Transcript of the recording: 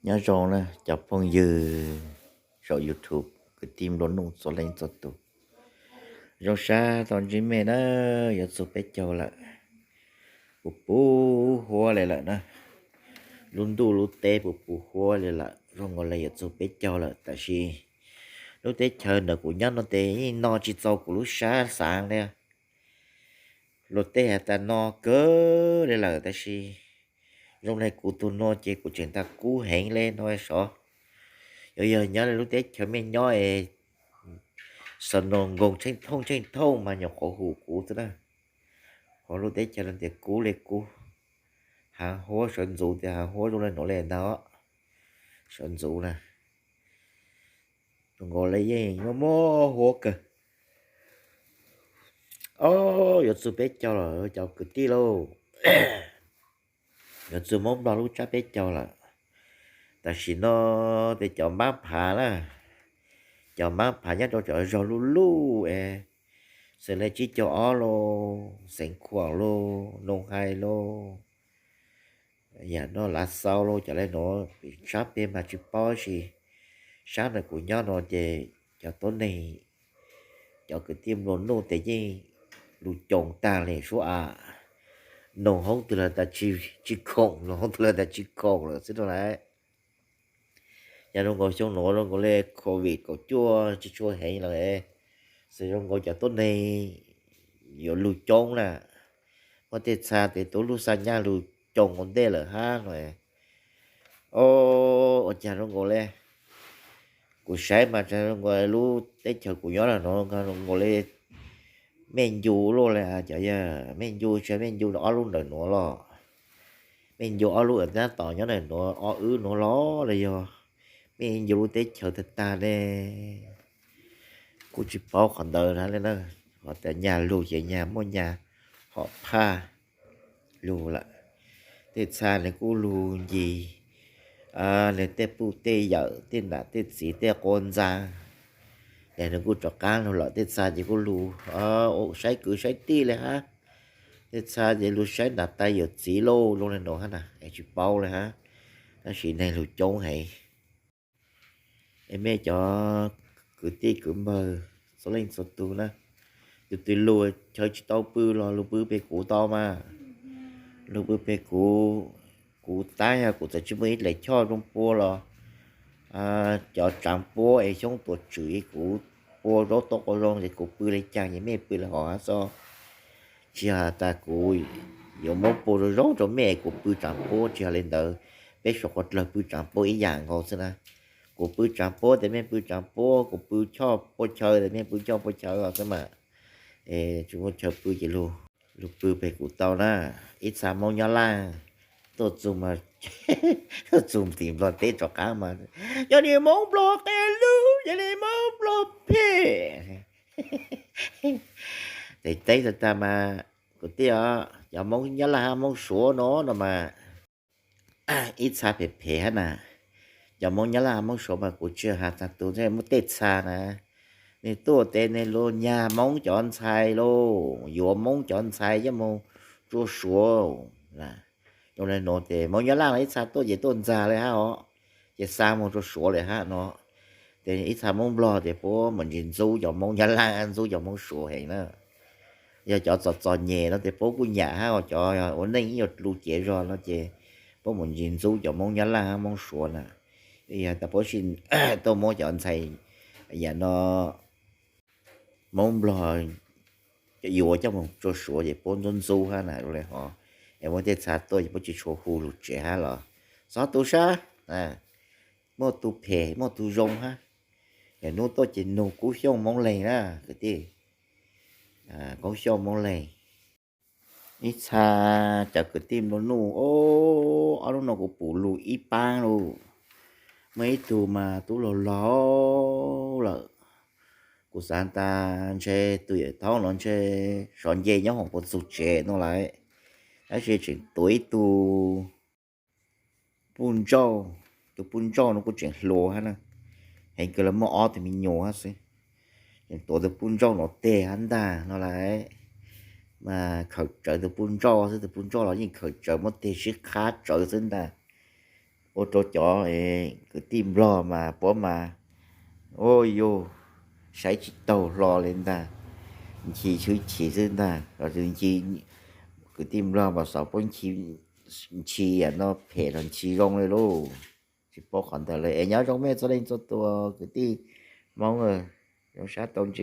Nyob zoo na cov phooj ywg saum YouTube, kwv tij nplua nuj txhua leej txhua tus. Zoo sab tau ntsib mej na, yuav txug peb caug lawm. Puv puv huab li lawm na, lub ntuj lub teb puv puv huab li lawm, zoo nkaus li yuav txug peb caug lawm. Tab sis lub teb chaws ntawm kuv nyob no ces yeej no tsis txaus kuv lub sab xaav li. Luag tej has tas no kawg li lawm, tab sis zoo li kuv tug no ces kuv tseem tas kub heev li no sov. Yuav yog nyob li lub teb chaws mej nyob es snow nkoog tsheej thooj tsheej thooj mas nyuam qhuav hum kuv xwb na. Ho lub teb chaws no tias kub li kub, haav huab sawv ntxuv tias haav huab zoo li nuav li ntag. Sawv ntxuv na, zoo nkaus li yeej muaj muaj huab kawg. Ob, yuav txug peb caug lawm cov kwv tij lauj. Yuav txug Moob Nplog lub tsab peb caug lawm. Tam sim no ces cov mab phav na, cov mab phav nyob rau cov zog luj luj es, xws li Tsib Caug Ob lauj, Xeev Khuam lauj, Noo Hais lauj, yam no Lav Xau lauj, cov li nuav sab peg mas tsis paub, tab sis sab ntawm kuv nyob no ces cov tuab neeg, cov kwv tij nplua nuj ces yeej lug coo taag li sub a. Noog hoob twg los tas tsis khoom, noog hoob twg los tas tsis khoom lawm xwb no lauj. Yog zoo nkaus xyoo nuav zoo nkaus li covid kaum cuaj tsis tshua heev lawm, xwb zoo nkaus cov tuab neeg yuav lug coob na. Muaj tej txha tes tub lug xa nyaj lug coo ua ntej lawm hab no. Ua caag zoo nkaus li, kuv saib mas zoo nkaus lub teb chaws kuv nyob no zoo nkaus li mej ncu luaj li, cov yog mej ncu, tsis mej ncu ob lub ntawm nuav los, mej ncu ob lub tab tom nyob ntawm nuav ob wb nuav los los yog mej ncu lub teb chaws tag tag ne. Kuj tsis paub qhov ntawd na li na, qhov tas nyag lug ces nyag muaj nyag hom phaj lug lawm. Tej txha nws kuj lug ncig nws tej puj tej yawm, tej nam tej txiv tej quas ntxa, es nws kuj rov qaab lug lawm. Tej txha ces kuj lug saib kwv saib tij li hab, tej txha ces lug saib nam tais yawm txiv lauj, zoo li nuav hab na, es tsis paub li hab, tab sis neeg lug coob heev. Es mej cov kwv tij kwv npawg txhua leej txhua tug na, tus twg lug chaw tsis tau pw los lug pw peg kuv tau mas, lug pw peg kuv. Kuv tab yog kuv txawm tsis muaj ib daim choj zoo pua los cov tsaav puab es xyoob tuam tswm kuv pua zaub tau qau zoo ces kuv pw li caag ces mej pw li hov hab xwb. Tsis has tas kuv yuav muab pua zoo zoo rau mej kuv pw tsaav puab, tsis yog li ntawd. Peb suav quas dlawg pw tsaav puab ib yam nkaus xwb na. Kuv pw tsaav puab tes mej pw tsaav puab, kuv pw choj puab chaw tes mej pw choj puab chaw xwb mas. Es tsis muaj chaw pw ces lug pw peg kuv tau na. Ib txha Moob Nyab Laj tuaj txug mas, tuaj txug tim Nplog teb rov qaab mas, yog li Moob Nplog qe lug, yog li Moob Nplog phem. Tes teb tag tag mas, kuv tij os, cov Moob Nyab Laj hab Moob Suav no no mas ib txha phem phem hab na. Cov Moob Nyab Laj Moob Suav mas kuv tsis has txog tus, muaj tej txha na, nws tuaj tes nws lug nyag Moob cov ntxhais lauj, yuav Moob cov ntxhais coj moog rua Suav. Zoo li nuav tes Moob Nyab Laj ib txha tuaj ces tuaj ntxag li hab os, ces xa moog rua Suav li hab no. Tes ib txha Moob Nplog tes puab mus ntsis ntxub cov Moob Nyab Laj ntxub cov Moob Suav heev na. Yog cov txom txom nyem no tes puab kuj nyam hab, cov ua neej ib nyuag lug cev zog no ces puab mus ntsis ntxub cov Moob Nyab Laj hab Moob Suav na. Yog tas puab sib tuaj muab cov ntxhais yam no Moob Nplog yuav coj moog rua Suav ces puab ntxub ntxub hab na. Zoo li hov, es muaj tej txha tuaj ces puab tsis tshua hu lug tsev hab los, txhob tu sab, muaj tus phem muaj tus zoo hab. Yog nub tuaj ces nug Kub Xyooj Moob Leeg na kwv tij, Kub Xyooj Moob Leeg. Ib txha cov kwv tij nplua nuj, ob hnub no kuv pum lug ib paab lauj. Muaj ib tug mas tub laug laug lawm, kuv xav tas ntshe tus yawm thaub no ntshe sov nce nyob hoom puas txug tsev no lawm, tab sis tseem tuav ib tug puj ntsauj, tus puj ntsauj no kuj tseem hluas hab na, heev kawg li muaj ob tug me nyuam hab xwb. Tseem tuav tus puj ntsauj no teg hab ntag no lawm, mas khawm tsawv tus puj ntsauj xwb, tus puj ntsauj los yeej khawm tsawv muab teg sib qhab tsawv xwb ntag. ua rau cov kwv tij Nplog mas puab mas, ua yus saib tsis taug hlo li ntag, ntshis tshwj chim xwb ntag. Los ntshis, kwv tij Nplog mas xov puab ntshis yam no phem los ntshis zoo li lauj. Tsis paub qhov ntawd li es nyob zoo mej txhua leej txhua tus kwv tij Hmoob, zoo sab tau ntsib